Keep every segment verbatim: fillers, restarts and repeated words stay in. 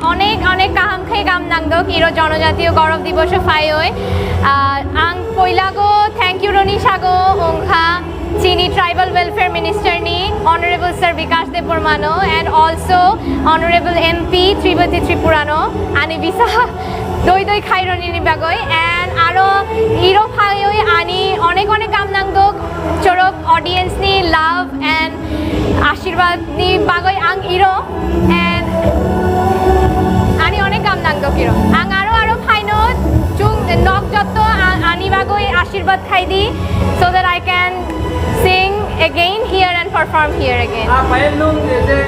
Onek onek kaham khe gam nangdok iro jonojatiyo gorob diboso phaioi. Ah, ang poilago thank you roni sago ongkha chini tribal welfare minister ni honorable sir Bikash Debbarma no and also honorable M P Tripati Tripura no ani bisa doi doi khaironi ni bagoi and aro iro phaioi ani onek onek gam nangdok chorok audience ni love and ashirwad ni bagoi ang iro and ani onek gam nangdok iro. Ang aro aro phaino chung nok jotto a- ani bagoi ashirwad khaidi so that I can sing again here and perform here again. Ah, payal nung je, je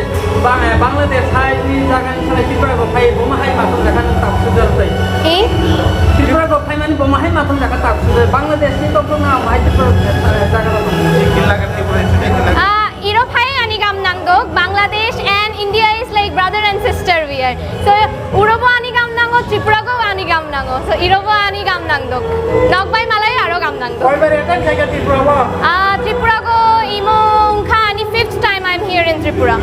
Bang- eh, Bangladesh hai ni jaga ni salai Tripura go phai bo ma hai matham jaga nang tak sujal tai. I? Tripura go phai mani bo ma hai matham jaga tak sujal. Bangladesh ni to na hai Tripura, eh, jaga nang. Ah, iro phai ani gam nangdok. Bangladesh and India is like brother and sister we are. So, urobo ani gam nango, Tripura go ani gam nango. So, irobo ani gam nangdok. Nokbai malai aro gam nangdok. Koibar attack jaga Tripura bo? Ah, Tripura go imo ongkha ani fifth time I'm here in Tripura.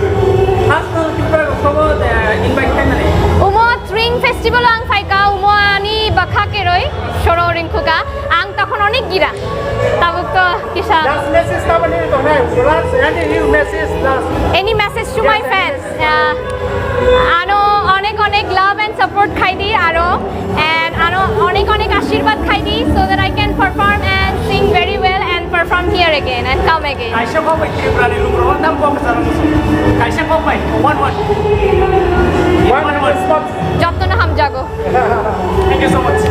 First no Tripura go sobo, eh, invite khaimani? Umo Tring Festival ang phaika, umo ani bakha keroi, soro ringkhuka. Ang tokon onek gira. Tabuk to kisa. Last message tabani tongnai. Last, any new message last? Any message to my fans? Yes, any message. Ah, ano onek onek love and support khaidi aro and ano onek onek ashirwad khaidi so that I can perform and sing very well and perform here again and come again. Kaisa kok bai Tripura ni lukurok nam kok sana musu. Kaisa kok bai one one. One one. Jotono hamjago. Thank you so much.